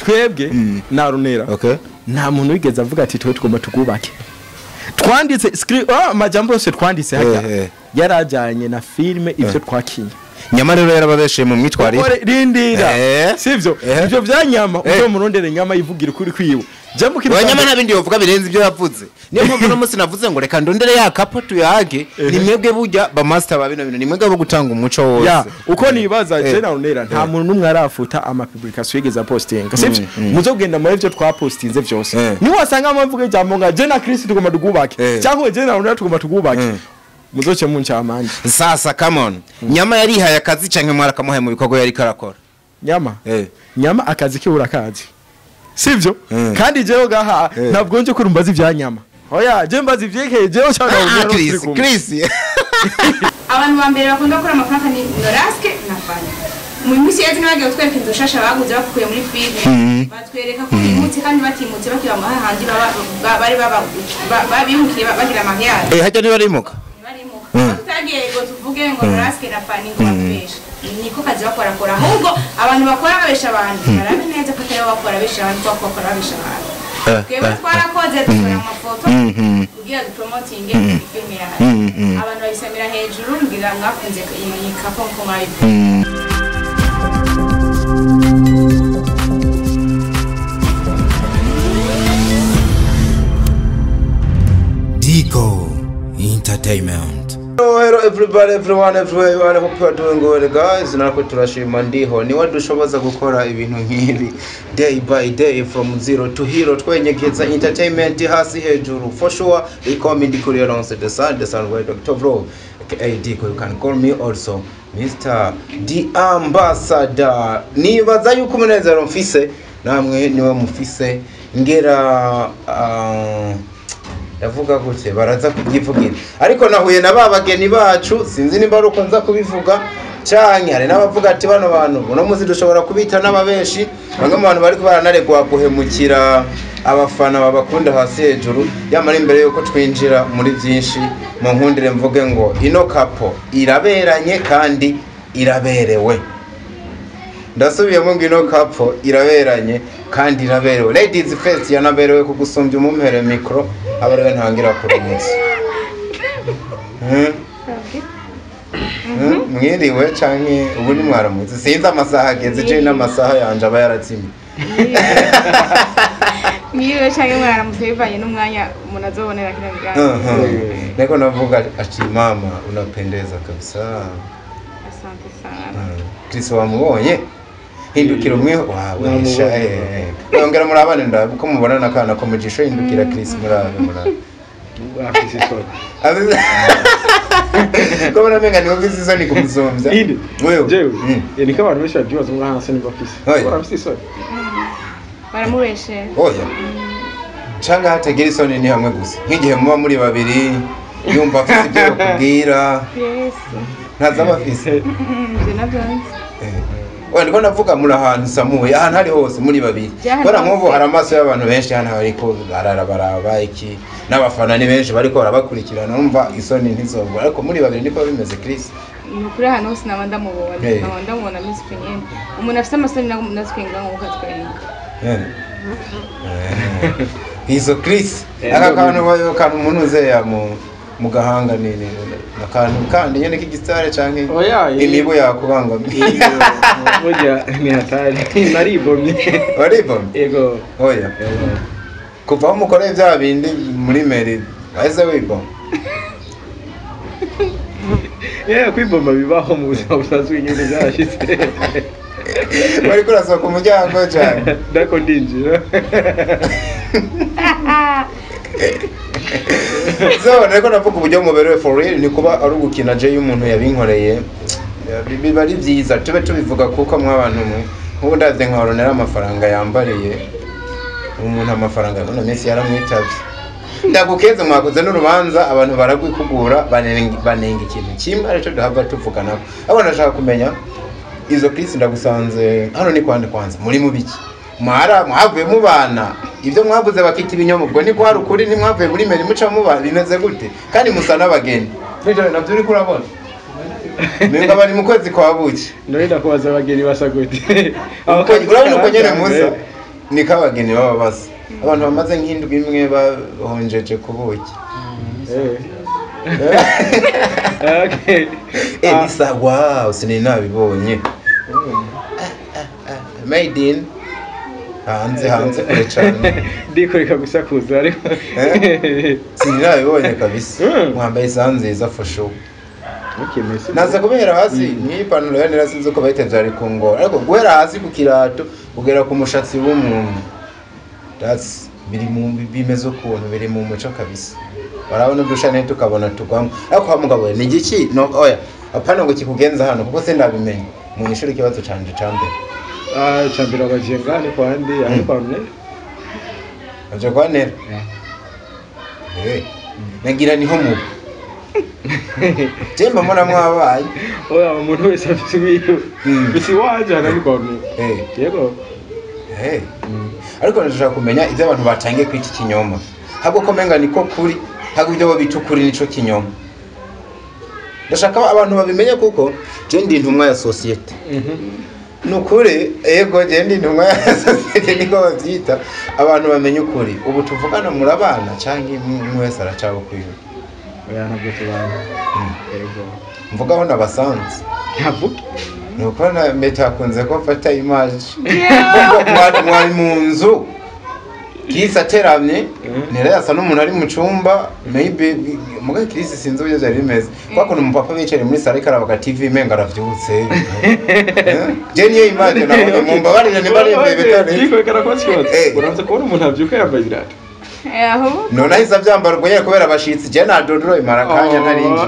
Twebwe na Runera nta muntu wigeze avuga ati twe tugomba tugubake. Twanditse script, amajambo yose twanditse hajya yarajanye na filme ivyo twakinye. Nyama rero yarababeshe mu mwitwarire. Rindira. Sivyo? Ivyo vyanyama uzo murondere nyama yivugira kuri kwiwe. Jambo kintu nyama nabindi yovuga birenze ibyo yavuze. Niyo mpamvu no munsi navuze ngo reka ndondere ya kapo tuyage ni mwebwe burya ba master ba bino bintu ni mwebwe bo gutanga umuco wose. Ya, uko nibaza je na Runera nta muntu numwe arafuta ama publication yigeze posting. Sivyo? Muzogenda muri ivyo twapostinze vyose. Ni wasanga amvuga jambo nga je na Chris tugomba tugubake. Cyangwa je na Runera tugomba tugubake. Muzoce mu ncamanje. Sasa come on. Nyama yarihaye akazi canke mwarakamuhaye mu bikorwa yari karakora? Nyama. Nyama akazi ki urakazi. Sivyo? Kandi jewe gaha ntabwo nje kurumbaza ibya nyama. Oya, je mbaza ivyekeye jewe cyangwa Chris, Chris. Abantu ba mbere bakunda gukora amafaranga ni Noraske na Fanya. Mu minsi yazi nabagiye kutwereka inzu shasha baguze bakuye muri filme. Batwereka ko bimutse kandi batimutse bakiba mu handi baba bari baba babimukiye bagira mariage. Hajya ni barimuka. Tutagiye ngo tuvuge ngo Noraske na Fanya ngo batubeshe. Niko kazi bakora kora ahubwo abantu bakora babesha abantu barabe neza ko atari bakora babesha abantu ko bakora babesha abantu. Twebwe twarakoze dukora amafoto kugira dupromotinge filme yacu. Abantu babisamira hejuru ngira mwakunze iyi kapo nko mwabivuze. Digo Entertainment. Hello everybody, everyone, everywhere you are. I hope you are doing well, guys. Narako turashima ndiho. Ni wadushoboza gukora ibintu nk'ibi day by day from zero to hero twenyegeza entertainment hasi hejuru. For sure, we come in the career on the sun where Dr. Vlog aka Digo, you can call me also Mr. The Ambassador. Nibaza yuko umunezero mfise namwe niwe mufise ngera ndavuga gute baraza kubyivugira ariko nahuye na babageni bacu sinzi nimba ari uko nza kubivuga canke hari n'abavuga ati bano bantu uno munsi dushobora kubita n'ababeshi bamwe mu bantu bari baranaregwa guhemukira abafana babakunda hasi hejuru yamara imbere yuko twinjira muri byinshi mu nkundire mvuge ngo ino kapo iraberanye kandi iraberewe. Ndasubiyemo ngo ino kapo iraberanye kandi iraberewe. Ladies first yanaberewe kugusumbya umumpere micro abarewe ntangira kuramutsa. Mwiriwe canke ubu ni mwaramutse sinzi amasaha ageze je n'amasaha yanje aba yaratsimye. Mwiriwe canke mwaramutse bivanye n'umwanya umuntu azobonera kino kiganiro. Niko navuga ati mama unapendeza kabisa. Asante sana. Chris wamubonye hindukira umwe wawe sha ongera murabane ndabe uko mubona nakana ko mujisho hindukira Chris murabe murabe afise isoni ko muramenga ni ofisi isoni kumuzombya wewe jewe niko abantu benshi babyibaza ngo hasi ni ofisi barafise isoni baramubeshe. Oya canga hategera isoni ni hamwe gusa nk'igihe muba muri babiri yumva afise ibyo yakubwira. Yes ntazaba afise je navyanze. Oya ndiko navuga muri ahantu samuye ahantu hari hose muri babiri bora nkubu hari amaso y'abantu benshi hano bariko bararabaraba iki n'abafana ni benshi bariko barabakurikirana numva isoni ntizobura ariko muri babiri niko bimeze Chris. Ni kuri ahantu hose naba ndamubona naba ndamubona ameze nyene umuntu afise amasoni natwenga nko katwenga. Izo Chris aka kantu kantu umuntu uzeya mu gahanga ni akantu kandi nyene k'igitare canke imibu yakubangamiye. Burya ni hatari naribomye. Waribomye? Yego. Oya kuva aho mukoreye bya bindi muri meri wahise wiboma? Kwiboma bibaho mu buzima busanzwe nyene byarashitse. Bariko urasohoka umuryango cyane ndako ndinjira. So niko navuga uburyo muberewe for real ni kuba ari ugukina je y'umuntu yabinkoreye biba ari byiza tube tubivuga kuko mwabantu mwe nkubu ndavye nkaronera amafaranga yambariye umuntu amafaranga none minsi yaramwitavye ndagukeze mwakoze n'urubanza abantu baragwikugura banenga ikintu kimwe arico duhava tuvugana. Abo ndashaka kumenya izo Chris ndagusanze hano ni kwande kwanza muri mubiki mwara mwavuye mubana ibyo mwavuze bakita ibinyoma ubwo ni kwa rukuri ni mwavuye muri meri muca mubana bimeze gute kandi musa n'abageni nivyo navyo uri kurabona Menga bari mu kwezi kwa buki Ndorenda kubaza abageni basa gute urabona uko nyene musa Niko abageni baba basa. Abantu bamaze nk'indwi imwe bahonjeje ku buki. Okay. Nisa wow, sinari nabibonye. Made in hanze kure cyane. Ndikoreka gusakuza ariko. Sinari nabibonye kabisa. Mwambaye isaha nziza for sure. Okay, merci. Naza kubera hasi ni ipantaro ya nera sinzi uko bayitevye ari kungora. Ariko guhera hasi ku kirato kugera ku mushatsi w'umuntu. That's biri mu bimeze ukuntu biri mu muco kabisa. Barabona dushane tukabona tugwamo. Ariko wa mugabo ni igiki? No oya. Apana ngo kikugenza hano kuko sindabimenya. Mu ishuri ikibazo canje cambere. Cambere abajenga ni kwa ndi ari kwa nne. Aje kwa nera. Nagira niho mu. Jemba mbona mwabaye. Oya umuntu wese afite ibiyo. Bisi waje hano ni kwa nne. Yego. Ariko ndashaka kumenya ivyo abantu batangiye kwita ikinyoma. Habwo ko menga niko kuri, habwo ibyo bo bita ukuri nico kinyoma. Ndashaka abantu babimenye kuko je ndi intumwa ya societe. Nukuri ego je ndi intumwa ya societe niko bavyita. Abantu bamenye ukuri. Ubu tuvugana murabana canke umwe wese aracaba kwiwe. Oya ntabwo tubana. Ego. Mvugaho nabasanze. Ntavuga. Nuko na metakunze ko mfata image. Mwari mu nzu. Kirisi ateramye, Nera yasa n'umuntu ari mu cumba, maybe muga Kirisi sinzi uburyo byari bimeze. Kwa kuntu umupapa bicaye muri sale karabaka TV menga aravyutse. Je niyo image nabonye mumbabarire nibarembe bitare. Ndiko karakwatsi. Uranze kubona umuntu avyuka yambaye ibirato. Aho. None ahise avyambara ubwo nyene kubera abashitsi je nadodoro imara kanya ntarinjiye.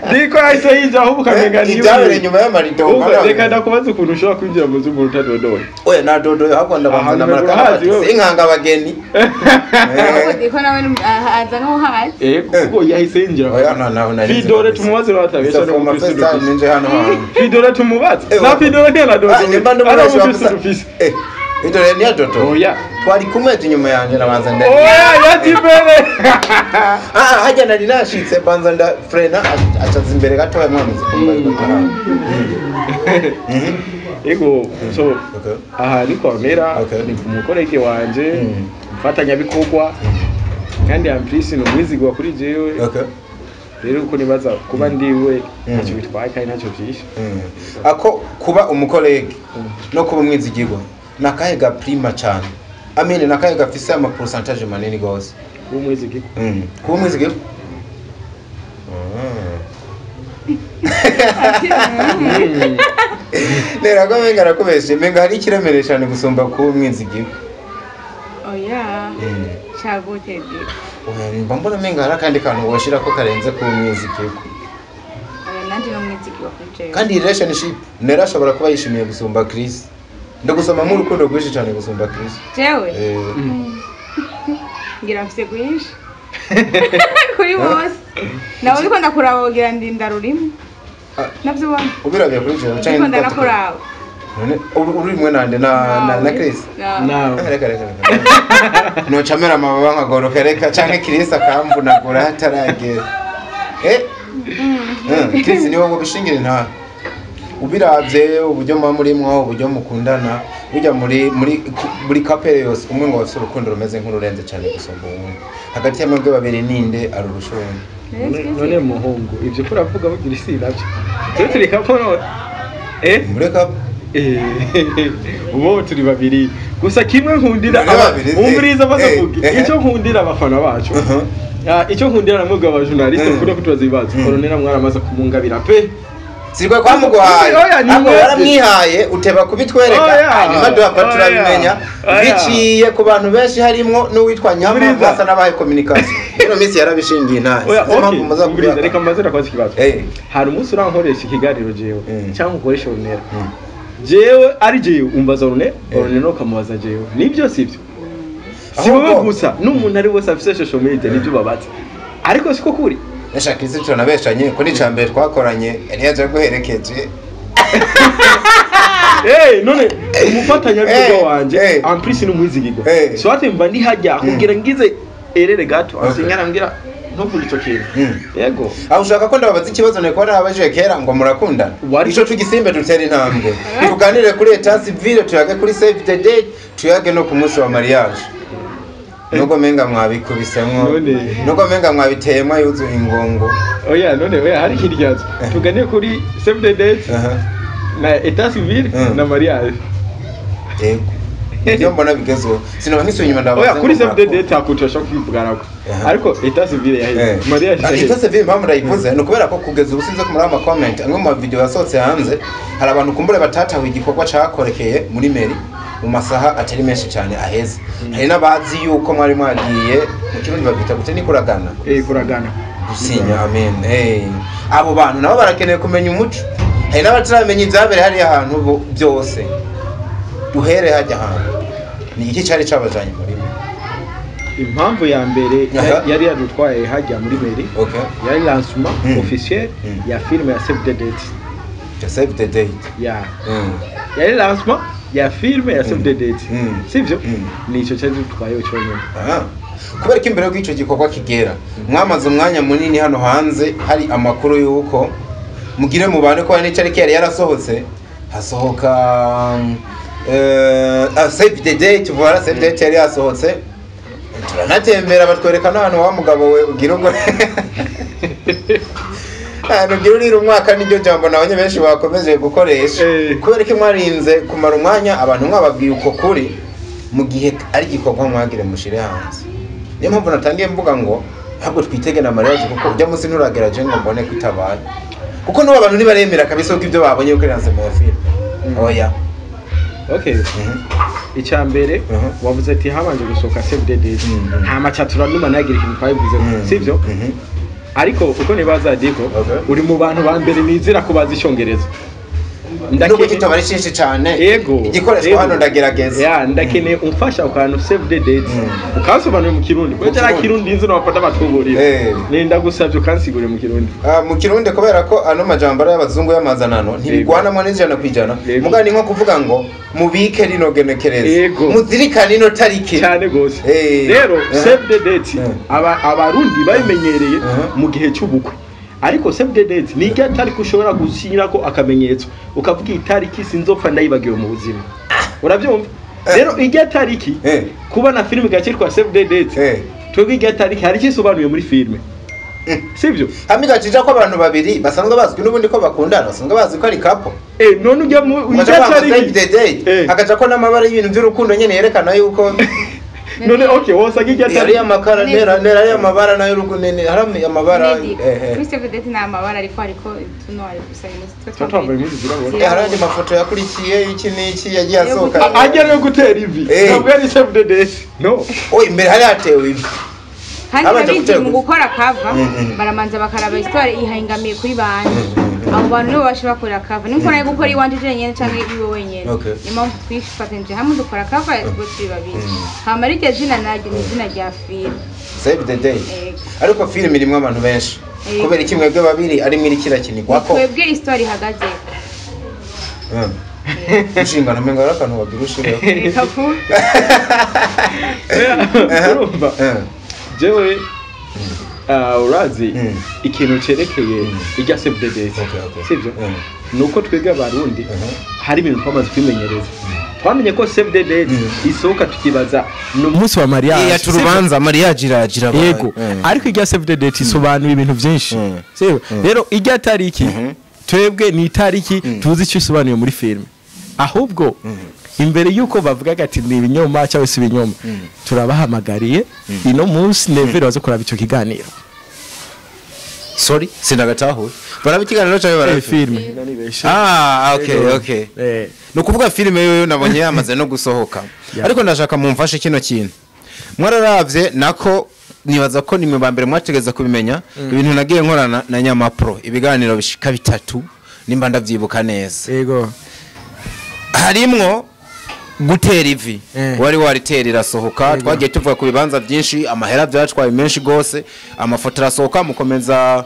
Ndiko ahise yinjira ahubwo ukamenga ni ibyabereye inyuma y'amarido. Reka ndakubaza ukuntu ushobora kwinjira mu nzu umuntu utadodoye. Oya nadodoye ahubwo ndabanza ndamara kanya sinkanga abageni. Ndiko nawe aza nk'uhazi. Kuko yahise yinjira. Oya naho nari. Fidore tumubaze batabesha no kuri ninje hano hantu. Fidore tumubaze. Na Fidore ntiyanadodoye. Nimba ndumubaze. Fidore ntiyadodoye. Oya. Twari kumwe inyuma yanje nabanza ndari. Oya yatibere. Hajya nari nashitse banza nda frena acaza imbere gatoya mwamaze kumva. Ego so aha ni kwa Mera ni kumukoreke wanje mfatanya bikorwa kandi amplisi no mwizigwa kuri jewe. Rero uko nibaza kuba ndiwe ntacyo bitwaye kandi ntacyo vyishe. Ako kuba umukolege no kuba umwizigirwa nakahe ga prima cyane. Amene nakaye gafise ama pourcentage manini gose. Kuba umwizigirwa. Kuba umwizigirwa. Nera ko menga rakubeshe menga hari kiremere cyane gusumba kuba umwizigirwa. Oya. Cyagute di. Oya mbona menga hari akandi kantu woshira ko karenze kuba umwizigirwa. Oya nanje no mwizigirwa kuri jewe. Kandi relationship Nera ashobora kuba yishimiye gusumba Chris. Ndagusoma mu rukundo rwinshi cyane gusumba Chris. Jewe? Ngira mfise rwinshi. Kuri bose. Nawe uriko ndakuraba ngira ndinda rurimo. Navyo ubona. Ubirabye kuri jewe cyangwa ndiko ndakuraba. None uri mwe nande na Chris? Nawe. Reka. No camera amababa nkagoroka reka canke Chris akambunagura hataragera. Chris niwe ngo bishingire nta. Ubiravye uburyo muba murimwo uburyo mukundana burya muri couple yose umwe ngo bafite urukundo rumeze nk'ururenze cyane gusumba uwundi. Hagati y'amabwe babiri ninde arurusha uwundi? None muhungu ivyo ko uravuga bugira isi navyo. Twe turi couple none. Muri couple? Ubu turi babiri. Gusa kimwe nkundira umviriza bazavuga icyo nkundira abafana bacu. Icyo nkundira namwe aba journaliste mukunda kutubaza ibibazo. Koronera mwaramaze kumungabira pe. Sirwe kwa muguhaye. Ako waramwihaye uteba kubitwereka hanyuma duhava turabimenya biciye ku bantu benshi harimwo n'uwitwa Nyama basa n'abaye communication. Ino minsi yarabishingiye ntahe. Impamvu muza kubwira reka maze nakwaza ikibazo. Hari umunsi urankoresha ikiganiro jewe cyangwa ukoresha Ornella. Jewe ari jewe umbaza Ornella, Ornella no kamubaza jewe. Nibyo sibyo. Si wowe gusa n'umuntu ari wese afise social media nibyo babatse. Ariko siko kuri. Nesha Chris tunabeshanye ko nicambere twakoranye yari yaje guherekeje. None umufatanya bikorwa wanje en plus ni umwizigirwa. So ate mva ndi hajya kugira ngize erere gato asinyara ngira Ntuvuge ico kintu. Yego. Aho ushaka ko ndababaza ikibazo niko nababajije kera ngo murakundana. Ico tugisimbe dutere intambwe. Tuganire kuri état civil, tuyage kuri save the date, tuyage no ku munsi wa mariage. Nuko menga mwabikubisemwo. Nuko menga mwabiteyemo yuzuye ingongo. Oya none oya hari ikindi kibazo. Tuganire kuri save the date na état civil na mariage. Yego. Iyo mbona bigezweho sinaba nkisuye inyuma ndabaza. Oya kuri save the date hakutasha kwivuganako. Ariko état civil yaheze. Mariage yaheze. État civil impamvu ndayivuze ni ukubera ko kugeza ubu sinzi ko muri ama comment amwe mu video yasohotse hanze hari abantu kumbure batatawe igikorwa cakorekeye muri mairie mu masaha atari menshi cyane aheze. Hari n'abazi yuko mwari mwagiye mu Kirundi babyita gute ni kuragana. Kuragana. Gusinya amen. Abo bantu nabo barakeneye kumenya umuco. Hari n'abataramenya ivyabere hariya hantu byose. Duhere hajya hantu. Ni iki cyari cabajanye muri mairie? Impamvu ya mbere yari yadutwaye hajya muri mairie. Yari lancement officiel ya film ya Save the Date. Ya Save the Date. Ya. Yari lancement ya film ya Save the Date. Sivyo? Nico cyari dutwaye cyonyine. Kubera ko imbere y'icyo gikorwa kigera mwamaze umwanya munini hano hanze hari amakuru yuko mugire mubane ko hari n'itariki yari yarasohotse hasohoka save the date, voilà, save the date yari yasohotse turanatembera batwereka n'ahantu wa mugabo we ugira ubwo ahantu ugira urira umwaka niryo jambo nabonye benshi bakomeje gukoresha. Kubera ko mwarinze kumara umwanya abantu mwababwiye uko kuri mu gihe ari igikorwa mwagire mushire hanze. Niyo mpamvu natangiye mvuga ngo ahubwo twitege na mariage kuko ujya munsi nturageraje ngo mbone kwitabaye. Kuko n'ubu abantu ntibaremera kabisa ko ibyo babonye kuri lancement ya film. Oya. Okay. Icya mbere wavuze ati habanje gusohoka save the date. Nta macatura numa nagira ikintu twabivuze sivyo? Ariko uko nibaza Diko uri mu bantu ba mbere nizera ko bazi icyongereza. Ndakene kitaba ari cyinshi cyane. Igikoreshwa hano ndagerageza. Ya ndakeneye umfasha ukantu save the date. Ukansobanurira mu Kirundi. Kuko cyara Kirundi nzi no bafata batuburira. Ninda gusabye ukansigure mu Kirundi. Mu Kirundi kubera ko ano majambo y'abazungu y'amazanano ntibigwanamwe n'ijana kwijana. Mugani nko kuvuga ngo mubike rino genekerezo. Muzirikane ino tariki. Cyane gose. Rero save the date abarundi babimenyereye mu gihe cy'ubukwe. Ariko save the date ni irya tariki ushobora gusinyira ko akamenyetso ukavuga itariki sinzopfa ndayibagiwe mu buzima. Urabyumva? Rero irya tariki kuba na film gakirwa save the date twebwe irya tariki hari ikisobanuye muri film. Sivyo? Hamiga cija ko abantu babiri basanzwe bazwi n'ubundi ko bakundana basanzwe bazi ko ari couple. None ujya mu irya tariki save the date hakaja ko n'amabara y'ibintu by'urukundo nyene yerekana yuko none okay wosaga irya tariki ari amakara nera ari amabara nayo urugunene hari amabara kuri save the date na amabara ariko tuno ari gusa twambaye impuzu zirabona. Hari andi mafoto yakurikiye iki n'iki yagiye asohoka ajya no gutera ivi ntabwo ari save the date no oye imbere hari hatewe ivi kandi abizi mu gukora cover baramanza bakaraba histoire ihangamiye kuri bande abo bantu nibo basha bakora cover niko nayo gukora iwanje jenyene canke iwe wenyene niyo mpamvu twifatanyije hamwe dukora cover twe turi babiri hama iryo zina naryo ni izina rya film Save the Date. Ariko film irimwo abantu benshi kubera iki mwebwe babiri ari mwiri kirakinirwa ko twebwe histoire ihagaze inshingano menga ari akantu bagira ushire urumva jewe urazi ikintu cerekeye irya save the date sivyo nuko twebwe abarundi hari ibintu twamaze kwimenyereza twamenye ko save the date isohoka tukibaza ni umunsi wa mariage ya turubanza mariage iragira yego ariko irya save the date isobanura ibintu byinshi sivyo rero irya tariki twebwe ni itariki tuzi icyo isobanuye muri film ahubwo imbere yuko bavugaga ati ni ibinyoma cyangwa se ibinyoma turabahamagariye ino munsi nevere bazo kuraba ico kiganiro. Sorry sindagatahuye baraba ikiganiro cyawe baraba film. Okay no kuvuga film yoyo nabonye yamaze no gusohoka ariko ndashaka mumfashe kino kintu mwararavye nako nibaza ko nimwe ba mbere mwategeza kubimenya ibintu nagiye nkorana na Nyamapro ibiganiro bishika bitatu nimba ndavyibuka neza. Yego harimwo gutera ivi wari waritera irasohoka twagiye tuvuga ku bibanza byinshi amahera byatwaye menshi gose amafoto arasohoka mukomeza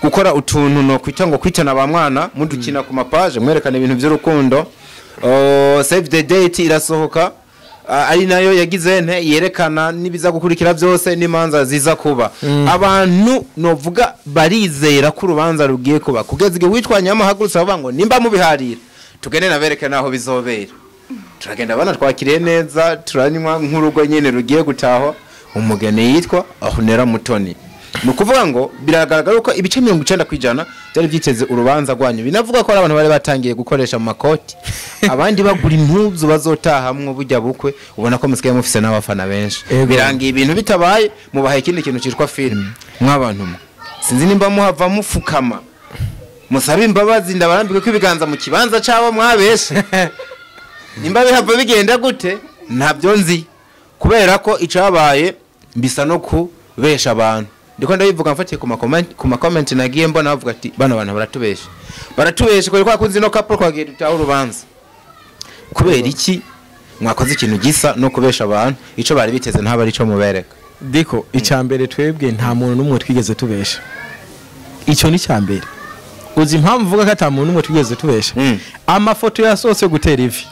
gukora utuntu no kwita ngo kwitana ba mwana mudukina ku mapaje mwerekana ibintu by'urukundo. Save the date irasohoka Ari nayo yagize nte yerekana nibiza gukurikira byose n'imanza ziza kuba. Abantu novuga barizera ko urubanza rugiye kuba kugeza igihe witwa Nyama hagurutse bavuga ngo nimba mubiharira tugende nabereke naho bizobera. Turagenda bana twakiriye neza, turanywa nk'urugo nyene rugiye gutaho umugeni yitwa Ornella Mutoni. Ni ukuvuga ngo biragaragara ko ibice 90% byari byiteze urubanza rwanyu. Binavuga ko ari abantu bari batangiye gukoresha mu makoti, abandi bagura impuzu bazotahamwo bujya bukwe. Ubona ko musigaye mufise n'abafana benshi. Birangiye ibintu bitabaye, mubahaye ikindi kintu citwa film. Mwabantu mwe, sinzi nimba muhava mufukama musabe imbabazi, ndabarambike ko ibiganza mu kibanza cabo mwabeshe. Nimba bihava bigenda gute ntabyo nzi, kubera ko icabaye mbisa no kubesha abantu. Ndiko ndabivuga mfatiye ku ma comment nagiye mbona bavuga ati bano bantu baratubesha. Baratubesha kubera ko akunze no couple kwagiye dutaho urubanza. Kubera iki mwakoze ikintu gisa no kubesha abantu, ico bari biteze ntaba ari ico mubereka. Diko icambere twebwe nta muntu numwe twigeze tubesha. Ico ni cyambere. Uzi impamvu mvuga ko ata muntu numwe twigeze tubesha? Amafoto yasohotse gutera ivi.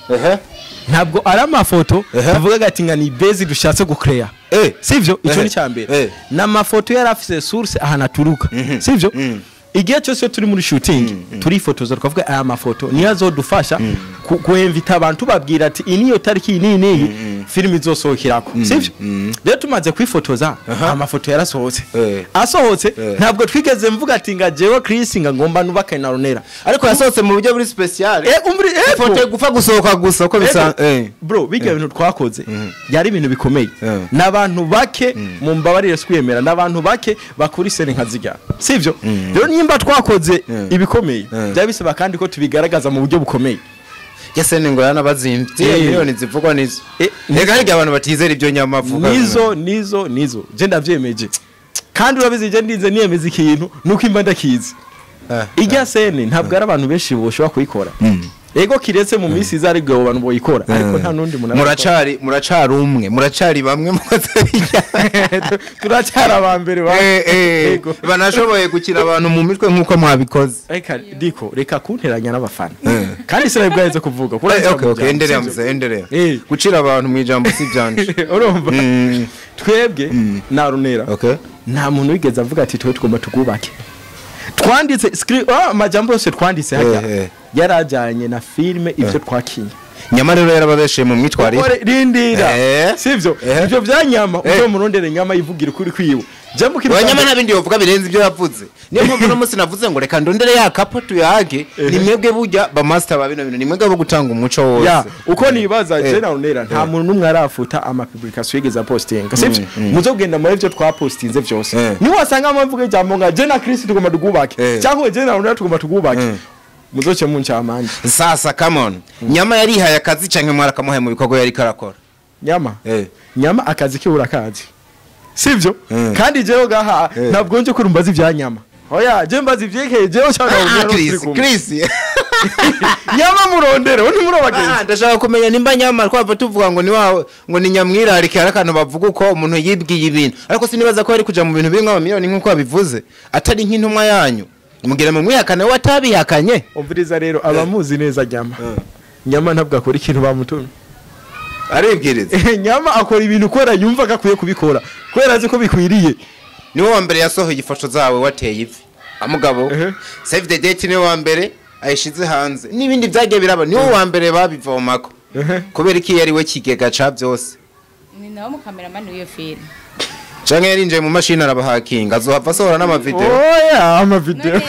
Ntabwo ari amafoto tuvuga ati nga ni base dushatse gucrea. Sivyo? Ico ni cyambere. N'amafoto yari afise source ahantu aturuka. Sivyo? Igihe cyose turi muri shooting turifotoza tukavuga aya mafoto niyo azodufasha kuinvita abantu babwira ati iyi niyo tariki iyi niyi filimi izosohokerako. Sivyo? Rero tumaze kwifotoza amafoto yarasohotse. Asohotse ntabwo twigeze mvuga ati nga jewe Chris nga ngomba nubake na Ornella. Ariko yasohotse mu buryo buri special. Ifoto gupfa gusohoka gusa uko bisa. Bro, bijya bintu twakoze yari ibintu bikomeye. N'abantu bake mu mbabarire kwiyemera, n'abantu bake bakuri sene nkaziga. Sivyo? Rero nimba twakoze ibikomeye byaba bisaba kandi ko tubigaragaza mu buryo bukomeye. Yasene ngo yanabazimvye miliyoni zivugwa nizo. Rega harya abantu batizera ibyo nyamavuga. Nizo je ndavyemeje. Kandi urabizi je ndinze niyemeza ikintu nuko imba ndakizi. Ijya sene ntabwo ari abantu benshi boshobora kuyikora. Ego kiretse mu minsi izari gwe abantu boyikora, ariko nta nundi muntu. Muracari umwe, muracari bamwe mukoze. Turacyari abambere ba. Banashoboye gukira abantu mu mitwe nkuko mwabikoze. Reka Diko, reka kunteranya n'abafana. Kandi sinari bwaheze kuvuga. Okay, endelea mzee, endelea. Gucira abantu mu ijambo si byanje. Urumva? Twebwe na Ornella. Nta muntu wigeze avuga ati twe tugomba tugubake. Twanditse script amajambo yose twanditse hajya yarajanye na filme ivyo twakinye. Nyama rero yarababeshe mu mwitwarire. Rindira. Sivyo? Ivyo byanyama uzo murondere nyama yivugira kuri kwiwe. Jambo kiri nyama nabindi yovuga birenze ibyo yavuze. Niyo mpamvu no munsi navuze ngo reka ndondere ya kapo tuyage, ni mwebwe burya ba master ba bino bintu, ni mwebwe bo gutanga umuco wose. Uko nibaza je na Ornella nta muntu numwe arafuta ama publication yigeze postinga. Sivyo? Muzogenda muri ivyo twapostinze byose. Ni wasanga amavuga ijambo nga je na Chris tugomba tugubake, cyangwa je na Ornella tugomba tugubake. Muzoce mu ncamande. Sasa come on. Nyama yarihaye akazi canke mwarakamuhaye mu bikorwa yari karakora? Nyama. Nyama akazi ki urakazi. Sivyo? Kandi jewe gaha ntabwo nje kurumbaza ibya nyama. Oya, je mbaza ivyekeye jewe cyangwa Chris. Nyama murondere, we ntimurobageze. Ndashaka kumenya nimba nyama twava tuvuga ngo ni wawe ngo ni nyamwirarike arakano bavuga uko umuntu yibwiye ibintu. Ariko sinibaza ko yari kuja mu bintu birimwe amamiliyoni nkuko babivuze, atari nk'intumwa yanyu. Mugira mu mwihakane we atabihakanye. Umviriza rero abamuzi neza nyama. Nyama ntabwo akora ikintu bamutumye. Aribwiriza. Nyama akora ibintu kubera yumva gakwiye kubikora, kubera azi ko bikwiriye. Niwe wa mbere yasohoye ifoto zawe wateye ivi. Amugabo save the date niwe wa mbere ayishize hanze. Nibindi byagiye biraba niwe wa mbere babivomako. Kubera iki yari we kigega ca byose. Ni nawe mu cameraman w'iyo film. Canke yarinjiye mu mashini arabahakinga azohava asohora n'amavideo. Oya amavideo.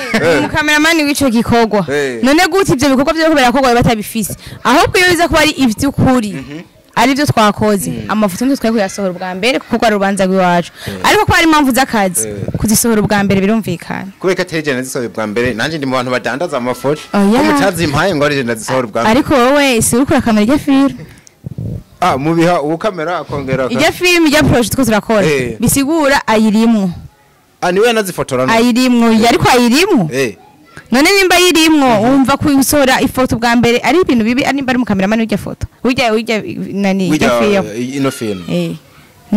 Mu cameraman w'ico gikorwa. None gute ivyo bikorwa byo kubera ko batabifise. Ahubwo iyo biza kuba ari ivy'ukuri. Ari byo twakoze amafoto nto twari kuyasohora ubwa mbere kuko ari urubanza rw'iwacu, ariko ko hari impamvu z'akazi kuzisohora ubwa mbere birumvikana. Kubera ko nazisohora ubwa mbere nanje ndi mu bantu badandaza amafoto mutazi impaye ngo ari nazisohora ubwa mbere. Ariko wowe si urikura kamera ijya film mubiha ubu kamera akongera ijya film ijya project ko turakora bisigura ayirimwo. Niwe yanazifotora no ayirimwo ariko ayirimwo. None nimba yirimwo wumva kuyisohora ifoto bwa mbere ari ibintu bibi, ari nimba ari mu cameraman ujya foto ujya nani ujya film ino film ni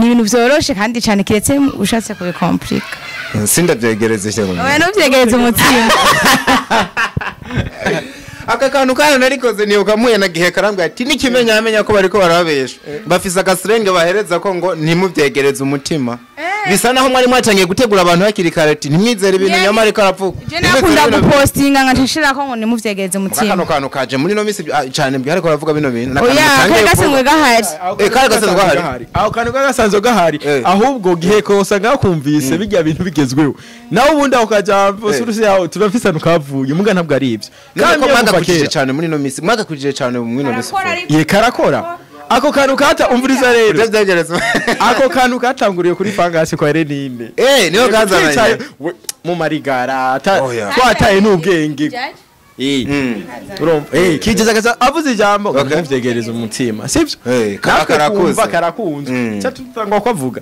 ibintu vyoroshe kandi cyane kiretse ushatse kubikomplika. Sindavyegereze cyane. Oya nuvyegereze umutima. Aka kantu kana narikoze nibuka muye na gihe karambwa ati nikimenya amenya ko bariko barabesha. Bafise agasirenge bahereza ko ngo ntimuvyegereze umutima. Bisa naho mwari mwatangiye gutegura abantu hakiri kare ati ntimwizere ibintu nyama ariko aravuga. Je nakunda gupostinga nkashira ko ngo ntimuvyegereze umutima. Kano kantu kaje muri no misi cyane bwi ariko aravuga bino bintu. Oya, kare gasanzwe gahari. Kare gasanzwe gahari. Aho kantu gasanzwe gahari. Ahubwo gihe ko usanga kumvise bijya bintu bigezweho. Nawe ubundi aho kaja source yaho turafise nukavuye muga ntabwo ari ivyo. Kandi mwagakujije cyane muri no misi. Mwagakujije cyane muri no misi. Ye karakora. Ako kantu kata umviriza rero. Ako kantu katanguriye kuri fangasi kwa Renine. Niyo kazananye. Mu marigara twataye n'ubwenge. Urumva kijeza kaza avuze ijambo nkamuvyegereza umutima sivyo? Karakuze karakunze cyatutangwa ko avuga.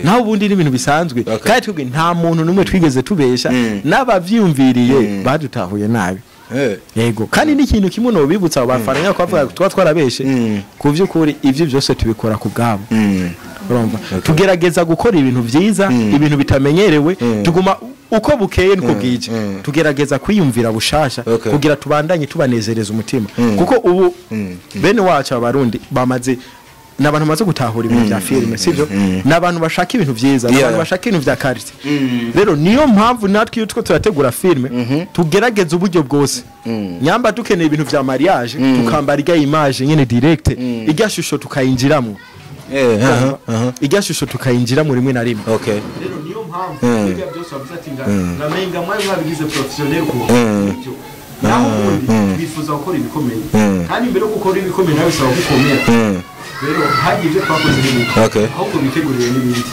Naho ubundi ni ibintu bisanzwe kandi twebwe nta muntu numwe twigeze tubesha n'abavyumviriye badutahuye nabi. Yego kandi n'ikintu kimwe no bibutsa abafana ko avuga twa twarabeshe kuvyukuri ivyo byose tubikora ku bwabo. Urumva tugerageza gukora ibintu vyiza ibintu bitamenyerewe tuguma uko bukeye niko bwije tugerageza kwiyumvira bushasha kugira tubandanye tubanezereza umutima kuko ubu bene wacu abarundi bamaze nabantu bamaze gutahura ibintu bya filime sivyo nabantu bashaka ibintu vyiza nabantu bashaka ibintu vya quality. Rero niyo mpamvu natwe iyo two turategura filime tugerageza uburyo bwose nyamba dukeneye ibintu vya mariage tukambara irya image nyene direct irya shusho tukayinjiramo. Irya shusho tukayinjiramo rimwe na rimwe. Rero niyo mpamvu ibyo byose bavuze ati ngamenga mwe mwabigize professionnel ko naho ubundi bifuza gukora ibikomeye kandi mbere yo gukora ibikomeye nawe bisaba gukomera. Rero hagiye ibyo twakoze n'ibindi ahubwo biteguriwe n'ibindi.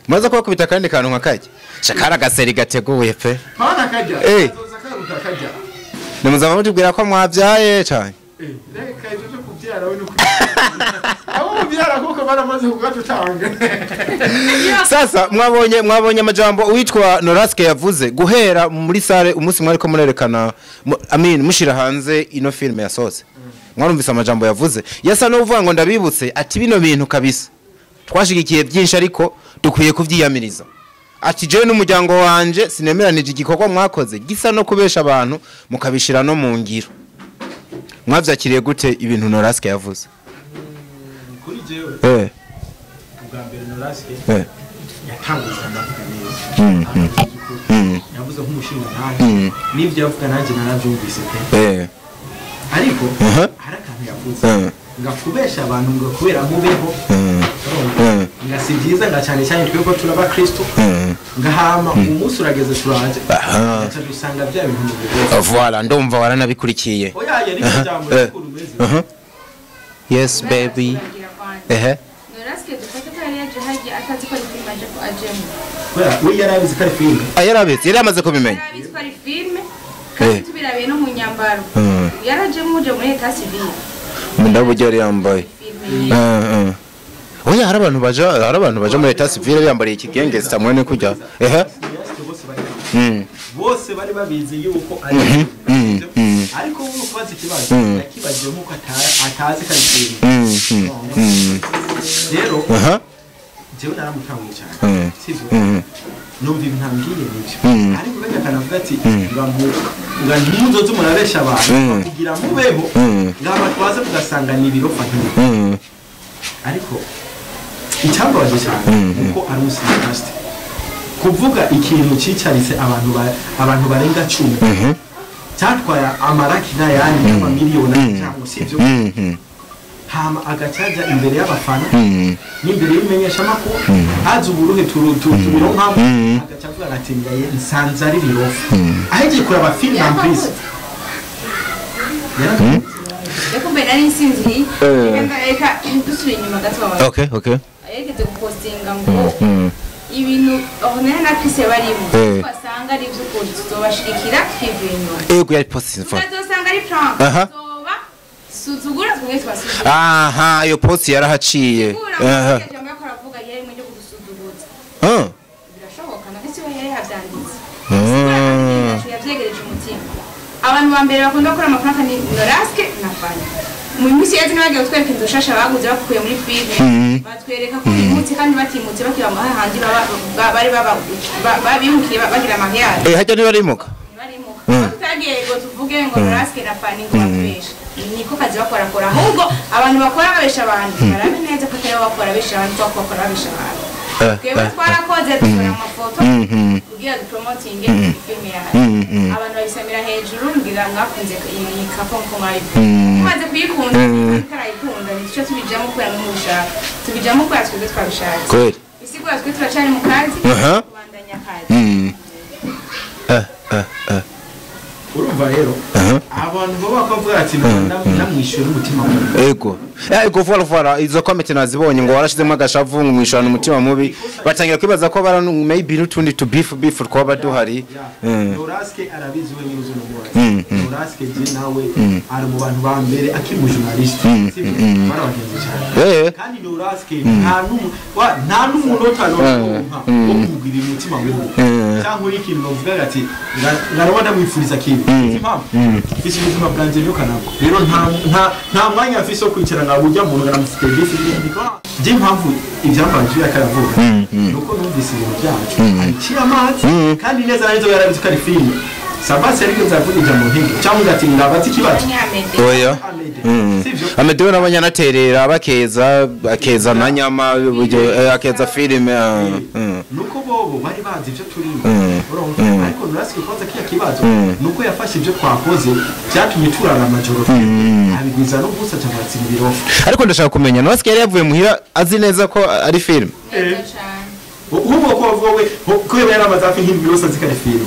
Maze kubakubita kandi kantu nka kajya shakara gaseri gateguye pe pana kajya azoza karuta kajya nimuzaba mutubwira ko mwabyaye cyane. Reka ibyo byo kubyara we nuko abo mubyara kuko baramaze kugatutanga. Sasa mwabonye amajambo uwitwa Noraske yavuze guhera muri sale umunsi mwari ko murerekana mushira hanze ino filme yasoze. Mwarumvise amajambo yavuze yasa no uvuga ngo ndabibutse ati bino bintu kabisa twashigikiye byinshi ariko dukwiye kuvyiyamiriza. Ati jewe n'umuryango wanje sinemeranije igikorwa mwakoze gisa no kubesha abantu mukabishira no mu ngiro. Mwavyakiriye gute ibintu Noraske yavuze? Kuri jewe ubwa mbere Noraske yatanguye ndavuga neza. Yavuze nk'umushinga ntahe n'ivyo yavuga nanje naravyumvise pe. Ariko hari akantu yavuze ngakubesha abantu ngo kubera mubeho ngasi byiza nga cyane cyane twebwe turaba Kristo ngahama umunsi urageze turaje ngaca dusanga bya bintu mu bigo. Voilà ndumva waranabikurikiye. Oya yari ijambo rikuru meze. Yes baby. Noraske dufate ko yari yaje hagiye atazi ko ari filime aje ko ajemo. Oya we yarabizi ko ari filime. Yarabizi yari amaze kubimenya. Yarabizi ko ari filime kandi tubirabiye no mu nyambaro. Yaraje muje muri état civil. Ndaburyo yari yambaye. Oya hari abantu baje muri état civil biyambariye ikigengesta mwene kujya. Bose bari babizi yuko ari ariko ubu kubaza ikibazo yakibagiye nkuko atazi ko ari filime. Rero jewe naramutanguye cyane sivyo numva ibintu ambwiye nibyo ariko kajya kanavuga ati nga ntimuzoze murabesha abantu kugira mubeho ngaba twaze tugasanga ni ibirofa nk'ibi. Ariko icyambabaje cyane uko ari umusinasite kuvuga ikintu cicaritse abantu barenga 10 cyatwaye amaraki n'ayandi y'amamiliyoni cyangwa sivyo hama agacaja imbere y'abafana n'imbere y'imenyesha makuru azi uburuhe tubironkamo agacavuga ati ngaye nsanze ari birofa aheje kuraba film en prise. Yakumbe nari nsinziriye reka dusubire inyuma gato. Okay yageze gupostinga ngo ibintu Ornella na Chris barimo basanga ari by'ukuri tuzobashikira twivuye inyuma. Yego yari posting for tuzosanga ari prank tuzoba suzugura twumwe twasuzugura. Aha iyo post yarahaciye. Jambo yari mu gusuzuguza. Birashoboka na Chris we yari yavyanditse. Yavyegereje umutima. Abantu ba mbere bakunda gukora amafaranga ni Noraske na Fanny. Mu minsi yaje nabagiye kutwereka inzu shasha baguze bakuye muri filime batwereka ko bimutse kandi batimutse bakiba mu handi bari baba babimukiye bagira mariage. Hajya ntibarimuka. Barimuka. tutagiye ngo tuvuge ngo Noraske na Fanny ngo batubeshe, niko kazi bakora kora, ahubwo abantu bakora babesha abantu barabe neza ko atari bo bakora besha abantu, kuko bakora babesha abantu. Twebwe twarakoze dukora amafoto kugira dupromotinge filime yacu, abantu babisamira hejuru, mbwira mwakunze iyi couple nko mwayikunda, mumaze kuyikunda mutarayikunda nicyo tubijamo kubera mubishaka, tubijamo kubera twebwe twabishatse. Kweli bisigura twe turacari mu kazi, kubandanya akazi. Urumva rero abantu baba bavuga ati namwishyura umutima mubi. Ego ego voilà voilà, izo comment nazibonye ngo warashizemo agashavu ngo mwishurana umutima mubi, batangira kwibaza ko bara maybe n'utundi tu beef beef twaba duhari. Noraske arabizi we nyine uzo. Noraske je nawe ari mu bantu ba mbere akiri mu journaliste, barabagenzi cyane. Kandi Noraske nta n'umuntu utaronka wo kumugirira umutima mubi cyangwa ikintu bavuga ati ngarabona mwifuriza kibi. Impamvu mfise ubuzima bwanjye nyoka nabwo rero nta mwanya mfise wo kwicara nka burya muntu ngaramufite beef. Je impamvu ivyambaje yakaravuga nuko numvise ibintu byacu aciye amazi kandi neza neza yarabizi ko ari filime. Sabasi ariko nzavuga ijambo nk'iryo cyangwa ati ndabaza ikibazo. Oya Amede n'abanyanaterera bakeza akeza na nyama akeza filime nuko bobo bari bazi ivyo turimo, urumva. Ariko Noraske kwanza kiya kibazo nuko yafashe ivyo twakoze byatumye turara amajoro abigwiza no gusa cyangwa ibiro. Ariko ndashaka kumenya Noraske yari yavuye muhira azi neza ko ari filime. Ubu ko bavuga we ko yari amaze hafi nk'indwi yose azi ko ari filime.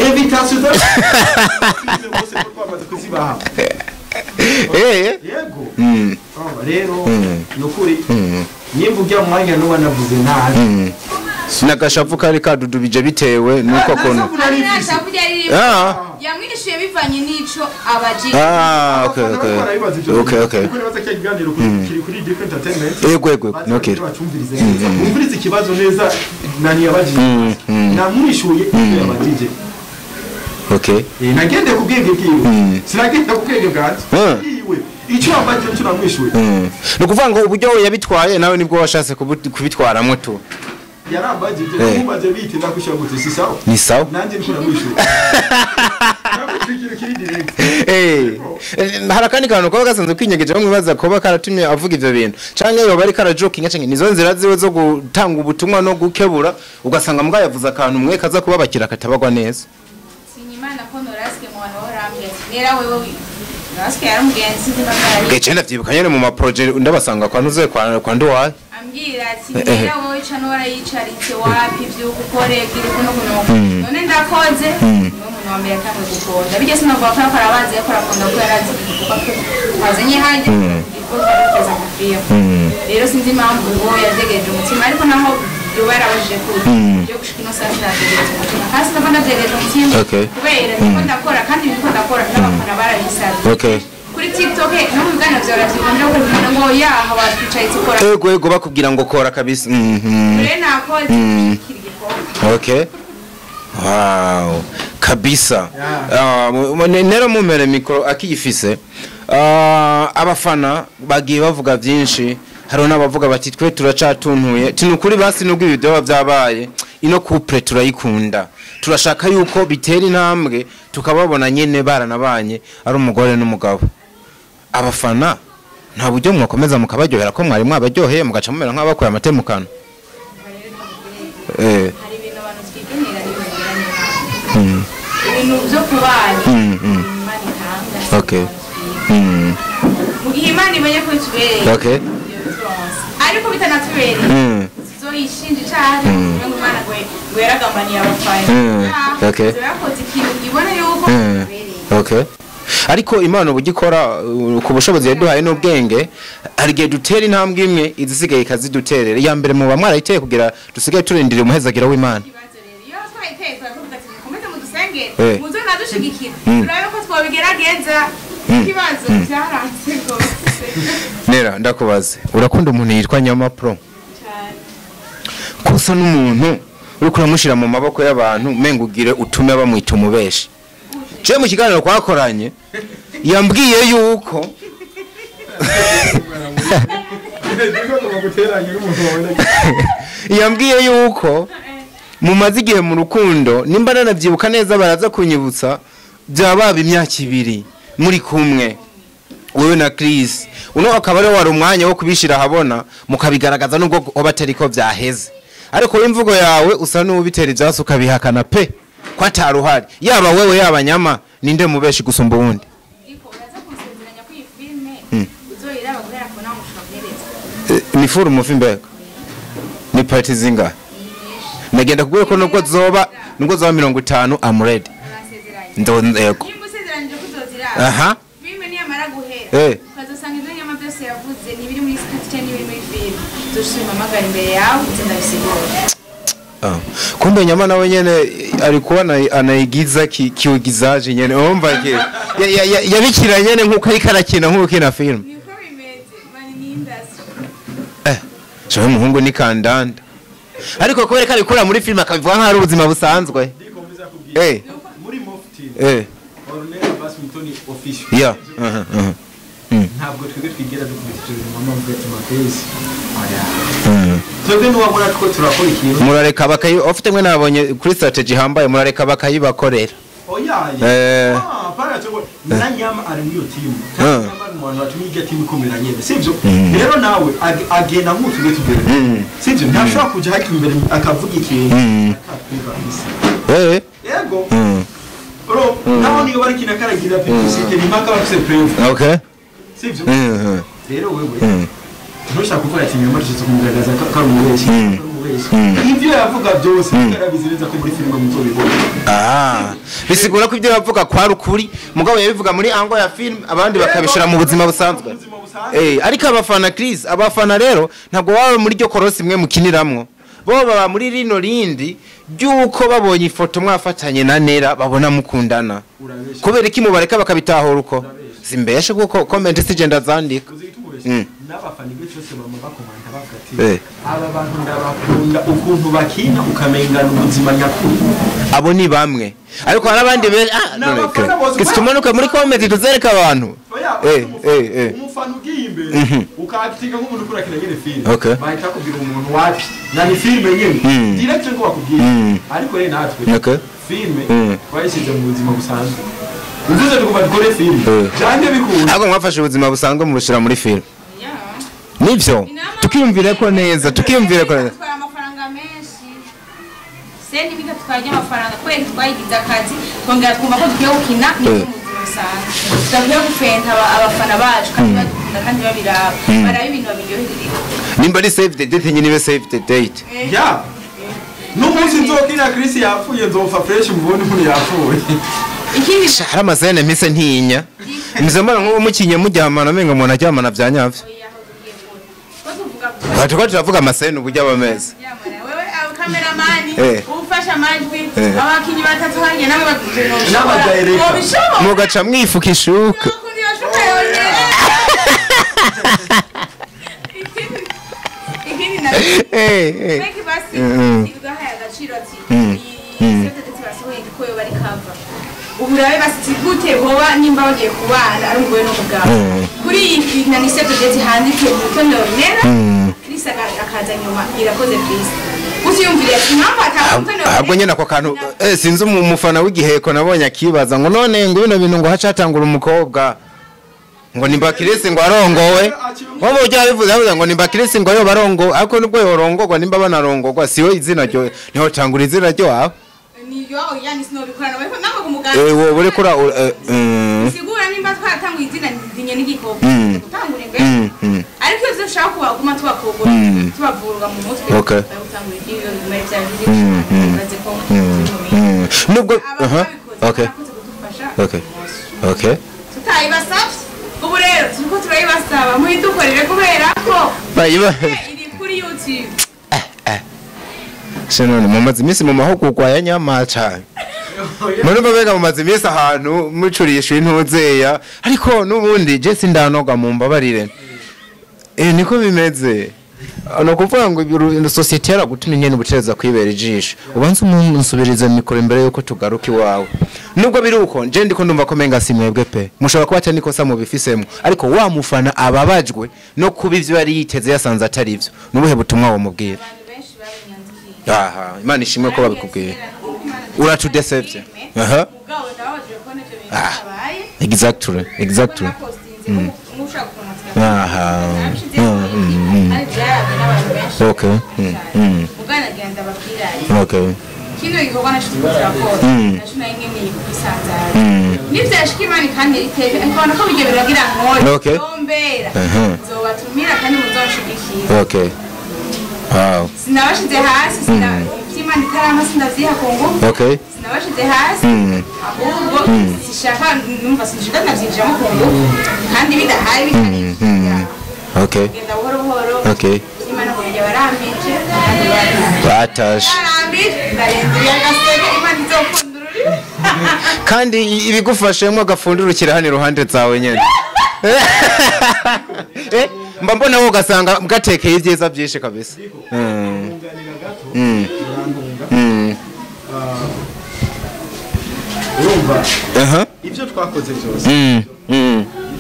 Invitation za bose ko twamaze kuzibaha. Yego. Rero nukuri nimba ujya mu mwanya n'uba navuze nabi nagashavu kari kadudubije bitewe nuko kono yamwishuye bivanye n'ico abajije. Okay okay okay okay. Kuko nibaza cya kiganiro kiri kuri Different Entertainment. Yego yego okay. Umvirize ikibazo neza nani yabajije namwishuye ibyo yabajije. Okay. Nagende ku bwenge bwiwe, sinagenda ku bwenge bwanjye iwe icyo yabajije cyo namwishuye. Ni ukuvuga ngo uburyo yabitwaye nawe nibwo washatse kubitwaramo tu. Yarambajije kumubaje bite ndakusha gute si sawa? Ni sawa. Nanje niko namwishuye. Hari akandi kantu kaba gasanzwe kwinyegeje bamwe baza kuba karatumye avuga ivyo bintu canke yoba ari karajokinga canke nizo nzira ziwe zo gutanga ubutumwa no gukebura, ugasanga mbwa yavuze akantu mwe kaza kubabakira katabagwa neza. Sinyimana ko Noraske mu bantu barambye nera wewe Noraske yaramugenzi ndimagara. Gece ndavyibuka nyene mu ma project ndabasanga kwa ntuze kwa nduwaye ambwira ati nera wowe ica nora yicaritse wapi vyuko ukore gira kuno kuno none ndakoze niwe muntu wa mbere atanguye gukonda bijye sinavuga ko arabazi yakora konda ko yarazi kuko twazanye hajye igikorwa keza mupira. Rero sinzi impamvu ngo yategereje umutima, ariko naho yoba yarabajije ko byo gushika ino saa sinategereje umutima kandi sinaba ndavyegereje umutima kubera niko ndakora kandi niko ndakora n'abafana barabisabye. Kuri TikTok no mu biganiro vyawe uravyibona ko bimena ngo yaha watwicaye ukora. Yego yego bakubwira ngo kora kabisa. Rero nakoze kiri gikorwa. Okay. Wow. Kabisa. Nero mumere mikro akiyifise. Abafana bagiye bavuga byinshi, hari n'abavuga bati twe turacatuntuye. Tinukuri basi nubwo ibyo byabaye, ino couple turayikunda. Turashaka yuko bitera intambwe tukababona nyene baranabanye ari umugore n'umugabo. Abafana nta buryo mwakomeza mukabaryohera ko mwari mwabaryoheye mugaca mumera nk'abakuye amatemukano. Hari ibintu abantu twigenera n'ibintu ibintu byo kubana Imana itanga. Okay. Mu gihe Imana imenye ko itubereye. Okay. Ariko bitanatubereye tuzoyishinja cyane ngo Imana ngo yaragambaniye abafana. Okay. Yakoze ikintu ibona yuko itubereye. Okay. Ariko Imana ubugikora ku bushobozi yaduhaye n'ubwenge, hari igihe dutera intambwe imwe izisigaye ikaziduterera. Iya mbere muba mwarayiteye kugira dusigaye turindira umuhezagira w'Imana. Iyo twayiteye turavuga ati mukomeze mudusengere muze nadushigikira turabe ko twabigerageza. Ikibazo cyaranze rwose. Nera ndakubaze, urakunda umuntu yitwa Nyama Pro cyane kusa n'umuntu uri kuramushira mu maboko y'abantu mengugire utume bamwita umubeshi? Je mu kiganiro kwakoranye yambwiye yuko yambwiye yuko mumaze igihe mu rukundo, nimba nanavyibuka neza baraza kunyibutsa, Byaba imyaka 2 muri kumwe wewe na Chris, uno akaba ari wari umwanya wo kubishira ahabona mukabigaragaza nubwo obatariko byaheze, ariko imvugo yawe usa n'ubitera ivyasi ukabihakana pe ko ataruhari. Yaba wewe yaba Nyama, ninde mubeshi gusumba uwundi? Ni furu mufi mbega ni party zinga nagenda kubwira ko nubwo zoba 50 I'm ready. Ndo yego. Aha. Filme ni amara guhera. Ukazosanga ibyo Nyama byose yavuze ni biri muri script cyangwa ni biri muri film. Uzoshima amagara imbere yawe utsindabisigoye. Kumbe Nyama nawe nyene alikuwa anaigiza kiugizaje nyene. Umva ke yabikira nyene nkuko ari karakina nkuko kina film. Niko bimeze mani ni industry. Cyo umuhungu ni kandanda. Ariko kubera ko abikora muri film akabivuga nka ari ubuzima busanzwe. Muri Mofti. Ornella Basmintoni official. Yeah. Ntabwo twebwe twigera dukubita ibyo bintu mama mvuga ati mapesi. Twebwe n'uwabona two turakora ikintu. Murareka bakayi ofite mwe nabonye kuri strategy hambaye murareka bakayibakorera. Oya. Para cyo na Nyama ari muri iyo team. Nyama ari mu bantu batumye irya team ikomera nyene. Sivyo? Rero nawe agenda nk'utwe tugere. Sivyo? Ntashobora kuja haki imbere akavuga ikintu. Yego. Bro, naho niyo bari kina karagira publicité ni mpaka bafise preuve. Okay. Sivyo? Rero wewe ntushaka kuvuga ati Nyama tushitse kumugaragaza ko ari umubeshyi. Ibyo yavuga byose yarabizi neza ko muri filime muzobibona. Bisigura ko ibyo yavuga kwa rukuri, mugabo yabivuga muri ango ya film abandi bakabishira mu buzima busanzwe. Ariko abafana Chris, abafana rero ntabwo baba muri ryo korosi imwe mukiniramwo. Bo baba muri rino rindi ryuko babonye ifoto mwafatanye na Nera babona mukundana. Kubera iki mubareka bakabitahura uko? Simbeshe kuko comment sigenda zandika. N'abafana ibyo cyose bama bakomanta bavuga ati aba bantu ndabakunda ukuntu bakina ukamengana ubuzima nyakuri. Abo ni bamwe, ariko hari abandi tumanuka muri comment tuzereka abantu. Umufana ugiye imbere ukakitika nk'umuntu ukora kina nyene film, bahita kubwira umuntu wapi na ni film nyene direct ngo bakubwire. Ariko rero natwe film twayishyize mu buzima busanzwe. Uvuze tugomba dukore film cyane bikunda. Ahubwo mwafashe ubuzima busanzwe mubushira muri film. Nivyo tukiyumvire ko neza, tukiyumvire ko neza. Twara amafaranga menshi. Seni biga twajya amafaranga kweri twayigiza akazi twongera twumva ko tugiye gukina ni mu buzima busanzwe. Tugiye gufenta abafana bacu kandi badukunda kandi babiraba. Baraba ibintu babiryoherera. Nimba ari save the date nyine ibe save the date. Yeah. N'umunsi nzokina Chris yapfuye nzopfa fresh mubone umuntu yapfuye. Ikindi hari amazene mpise ntinya. Mizomara nko mukinye mujyamana menga umuntu ajyamana bya nyavyo. Batuko turavuga amasene uburyo abameze. Wewe cameraman ufasha amajwi abakinyi batatu hanye nawe n'abadirector mugaca mwifuka ishuka. Ikindi na Meki basi ugahaye agaciro ati iyi basohoye ko yo bari cover. Uburabe basi gute boba nimba bagiye kubana ari umugore n'umugabo. Kuri iyi na ni save the date handitse Mutoni Ornella Chris akaza nyuma irakoze Chris. Usiyumvire impamvu atakumutoni. Ahubwo nyene ako kantu sinzi umufana w'igiheko nabonye akibaza ngo none ngo bino bintu ngo hacatangura umukobwa ngo nimba Chris ngo arongowe. Ngo burya bivuze ngo nimba Chris ngo yo barongo ariko nubwo yorongogwa nimba banarongogwa siwe izina ryo niho tangura izina ryo aho. Niyo yani sinobikora nawe nako kumuganga. Wowe uri kura sigura nimba twatangura izina dinye n'igikoko gutangura imbere. Ariko iyo ushaka kubaguma tubakogora tubavuruga mu mutwe gutangura ibyo bimare bya bizi ko nubwo okay okay tutayibasavye ubu rero turiko turayibasaba muhidukorere kubera ko bayiba iri kuri YouTube. Shenone mumaze iminsi mu mahugurwa ya Nyama cyane. Murumva bega mumaze iminsi ahantu mucurisha intuzeya ariko nubundi je sindanoga mu mbabarire. Niko bimeze. No kuvuga ngo societe yaragutumye nyene ubutereza kwibera ijisho. Ubanza umunsubiriza mikoro imbere yuko tugaruka iwawe. Nubwo biri uko nje ndiko ndumva ko menga simwebwe pe. Mushobora kuba atari nikosa mu bifisemo ariko wa mufana ababajwe no kuba ivyo yari yiteze yasanze atari ivyo. Nubuhe butumwa wo mubwira? Aha, Imana ishimwe ko babikubwiye. Uratudesevye. Aha. Mugabo ndababajwe ko n'ivyo Exactly, exactly. Aha. Okay. Okay. Kino gikorwa nashize kurakora nasho nayo nkeneye kubisanzara nivyashika Imana kandi iteka nkabona ko bijye biragira nkore yombera nzobatumira kandi muzonshigikira. Okay. Wow. Sinabashize hasi Imana itarama sindavyiha ku ngufu. Okay. Sinabashize hasi ahubwo sishaka numva sinshaka navyinjiramo ku ngufu kandi bidahari bitari. Okay. Genda buhoro buhoro. Okay. Imana kujya barambije. Batashe. Kandi ibigufashemo agafundurukira hano iruhande zawe nyene. Mba mbona wowe ugasanga gatekeye ibyiza byinshi kabisa. Urumva ibyo twakoze byose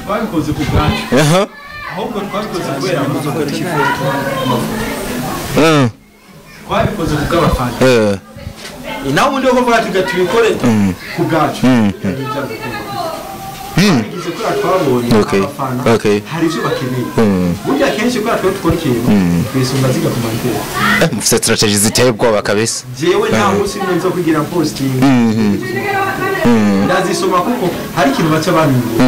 twabikoze ku bwacu ahubwo twabikoze kubera twabikoze ku bw'abafana. Nawe ubundi wo kuvuga ati tubikore ku bwacu twabigize kubera twabonye abafana hari ibyo bakeneye. Burya kenshi kubera twe dukora ikintu twisunga ziga ku mantera. Mufite strategy ziteye ubwoba kabisa. Jewe nta munsi n'umwe nzo kugira posting ndazisoma kuko hari ikintu baca banyungura.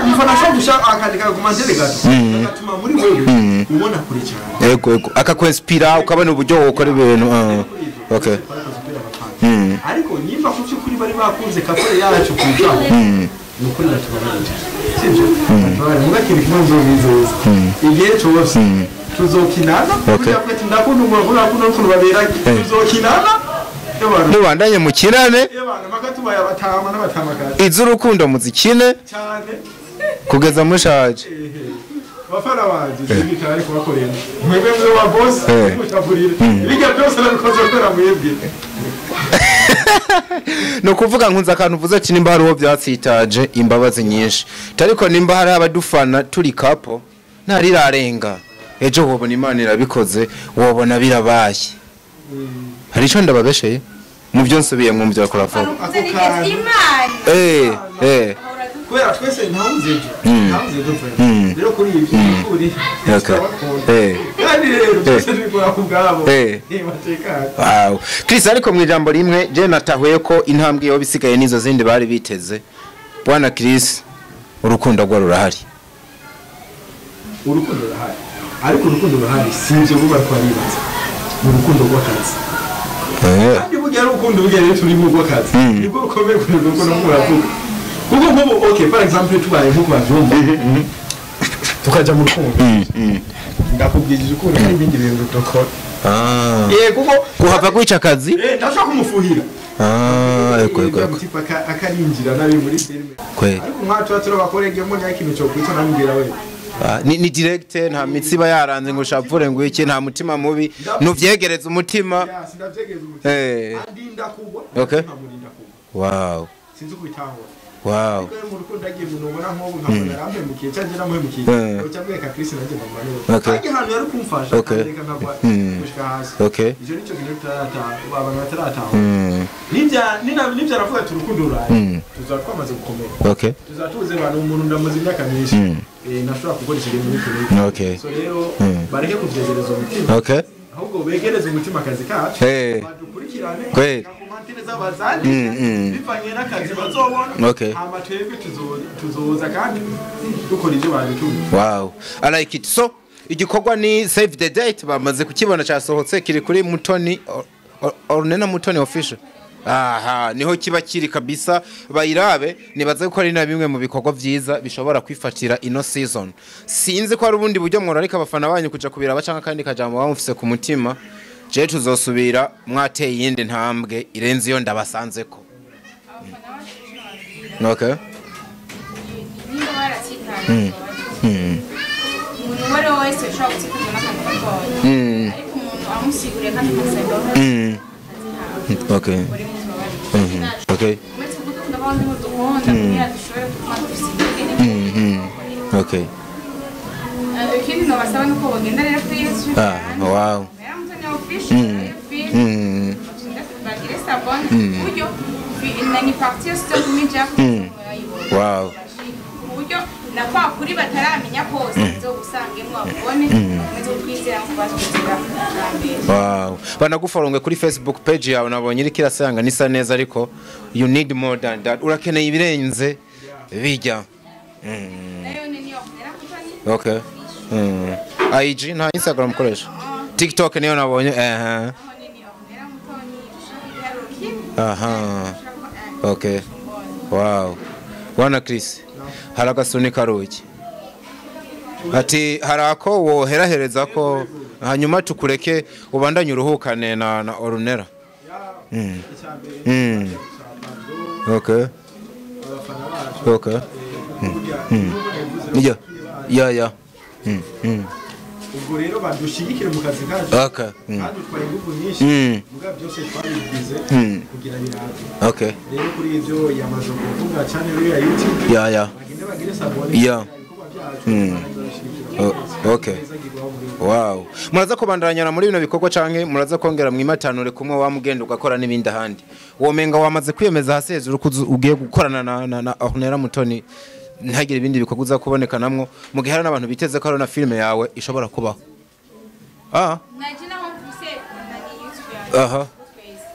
Umufana ashobora gushaka akandika ku mantera gato agatuma muri wewe ubona kure cyane. Yego yego akakwinspira ukabona uburyo wokora ibintu. Okay. Ariko nyimba ku by'ukuri bari bakunze kapore yacu kujaho nuko ndatubabarira sibyo mugakira kimwe nzobizeza igihe cyose tuzokinana kugira ati ndakunda umuntu akunda ukuntu baberanye tuzokinana nubandanye mukinane makatubaye abatama n'abatamakazi iz'urukundo muzikine cyane kugeza mushaje. Bafana banje sibika ariko bakorera mwebwe mwe wa boss mucavurire bijya byose nabikoze kubera mwebwe. No kuvuga nkunza akantu uvuze ati nimba hari uwo byatsitaje imbabazi nyinshi ariko nimba hari abadufana turi kapo ntarirarenga ejo wobona Imana irabikoze wobona birabaye. Hari ico ndababesheye mu byo nsubiye mu byo bakora vuba. Kubera twese ntawuze ejo ntawuze ejo friend rero kuri ibyo kuri kandi rero twese tubikora ku bwabo batekanye. Wow. Chris ariko mu ijambo rimwe je natahuye ko intambwe yo bisigaye nizo zindi bari biteze. Bwana Chris urukundo rwa rurahari. Urukundo rurahari ariko urukundo rurahari sinje vuba twaribaza mu rukundo rw'akazi. Kandi burya urukundo burya rero turi mu rw'akazi nibwo rukomeye kuruta uko no muravuga. Kuko nkubu okay for example tubaye nkuko bavyumva tukaja mu rukundo ndakubwije ukuntu hari ibindi bintu dukora. Kuko kuhava kwica akazi ndashaka kumufuhira. Eko eko akarinjira nabi muri filme ariko nka tuba bakorege mbona ikintu cyo kwica namubwira we ni direct nta mitsi ba yaranze ngo shavure ngo iki nta mutima mubi nuvyegereza umutima. Sindavyegereza umutima andinda kugwa nkamurinda kugwa. Wow. Sinzi kubitangwa. Wow. Ariko mu rukundo agiye umuntu ubona nk'ubu nkabona arampemukiye cyangwa naramuhemukiye cyangwa reka Chris nanjye ndamumanura kandi hano yari kumfasha reka nkagwa gushika hasi. Icyo nicyo kintu tutarataha abantu batarataha nibya aravuga ati urukundo ruraye tuzaba twamaze gukomera tuzatuze abantu umuntu ndamuzi imyaka myinshi nashobora gukoresha ibintu nk'ibyo. So rero bareke kuvyegereza umutima ahubwo begereze umutima akazi kacu badukurikirane komantire z'abazandi bivanye n'akazi bazobona hama twebwe tuzoza kandi dukora ibyo badutumye. Wow, I like it. So igikorwa ni save the date bamaze kukibona cyasohotse kiri kuri Mutoni Ornella Mutoni official. Aha niho kiba kiri kabisa bayirabe nibaze ko ari na bimwe mu bikorwa vyiza bishobora kwifatira ino season. Sinzi ko ari ubundi buryo mworarika abafana banyu kuja kubiraba canka kandi kajambo bamufise ku mutima. Je tuzosubira mwateye yindi ntambwe irenze iyo ndabasanzeko. Okay. Nimba baratsitana umuntu wari wese ushobora gutsitana n'akantu gatoya ariko umuntu amusiguriye kandi akasaba Okay. Okay. Okay. Ikindi nobasaba nuko bogenda rero kuri YouTube. Wow. Bagire sabone buryo Ni partie yose izokumija murayibona. Wow. Ku buryo na kwa kuri bataramenya kose nzogusangemo babone bakomeze kutwizera nkuko batwizera bwa mbere. Wow. Banagufollowinge kuri Facebook page yawe, nabonye iriko irasanga nisa neza, ariko you need more than that. Urakeneye ibirenze bijya. Nayo ni niyo Ornella Mutoni. Okay. IG nta Instagram ukoresha? TikTok niyo nabonye. Aho ni ni Ornella Mutoni, ushaka igiharuro kimwe. Aha. Ushaka, Okay. Wow. Bwana Chris, hari agasuni karuki. Ati hari ako woherahereza ko hanyuma tukureke ubandanye uruhukane na Ornella. Icyambere Okay. abafana bacu Okay. burya Yeah. Yeah, yeah. Ubwo rero badushigikire mu kazi kacu. Okay. Kandi utwaye ingufu nyinshi muga byose twabigize kugira biraze. Okay. Rero kuri ibyo yamaze kuvuga channel ya YouTube, Yeah, yeah. bagende bagire s'abonner ibikorwa byacu, barabishigikira. Okay. Wow. Muraza kubandanyana muri bino bikorwa canke muraza kongera mwimatanure kumwe wa mugenda ugakora n'ibindi ahandi? Womenga wamaze kwiyemeza hasi hejuru ko ugiye gukorana na Ornella Mutoni, ntagire ibindi bikorwa uza kuboneka namwo, mu gihe hari n'abantu biteze ko hari na filime yawe ishobora kubaho? Ah. Naje naho mvise nani YouTube yanjye. Twese.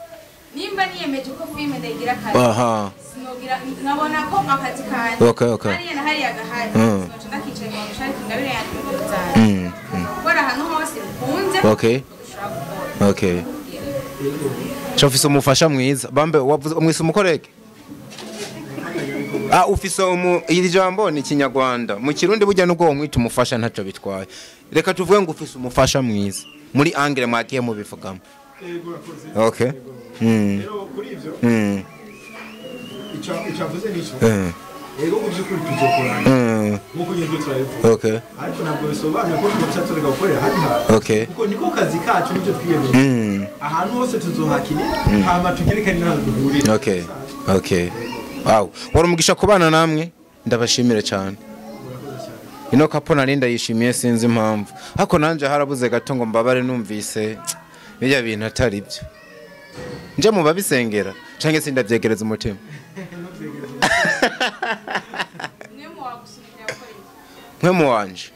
Nimba niyemeje ko filime ndayigira akazi, sinogira nkabona ko akazi kanjye Okay. hariya na hariya gahari, sinoca ndakicaye ngo nshake ingabire yanjye ngo zanjye gukora ahantu hose bikunze dushobora gukora. Okay. Cyo ufise umufasha mwiza. Bambe wavuze umwise umukorege? Ah, ufise umu iri jambo ni Kinyarwanda. Mu Kirundi burya nubwo wamwita umufasha ntacyo bitwaye. Reka tuvuge ngo ufise umufasha mwiza. Muri angle mwagiye mubivugamo. Yego, urakoze. Okay. Rero kuri ibyo icyo avuze nicyo. Yego, mu by'ukuri tuzokorana nk'uko nyine turabivuga, ariko ntabwo bisobanuye ko tuzoca tureka gukorera ahandi hantu, kuko niko kazi kacu, nibyo twiyemeje. Ahantu hose tuzohakinira, hama tugere kandi n'ahantu duhurira. Okay. Wow. Wari umugisha kubana namwe, ndabashimira cyane. Murakoze cyane. Ino kapo nari ndayishimiye, sinzi impamvu. Hako nanje harabuze gato ngo mbabare numvise bijya bintu atari byo. Nje mu babisengera canke sindavyegereza umutima. Mwe mu wagusunikira gukora iki? Mwe mu wanje.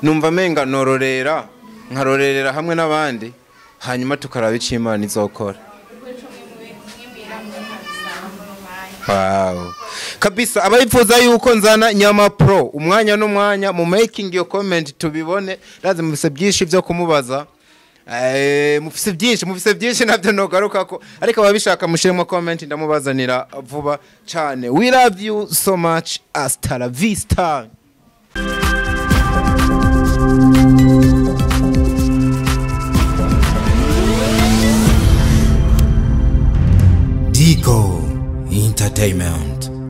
Numva menga nororera, nkarorerera hamwe n'abandi, hanyuma tukaraba ico Imana izokora. Gukora ico mwe mwemera mukabisanga mu mwanya. Wow. Kabisa abayifuza yuko nzana Nyama Pro umwanya n'umwanya mu making your comment tubibone, lazima mufise byinshi byo kumubaza. Mufise byinshi nabyo nogaruka ko, ariko ababishaka mushiremo comment, ndamubazanira vuba cyane. We love you so much. Hasta la vista. Dico Entertainment.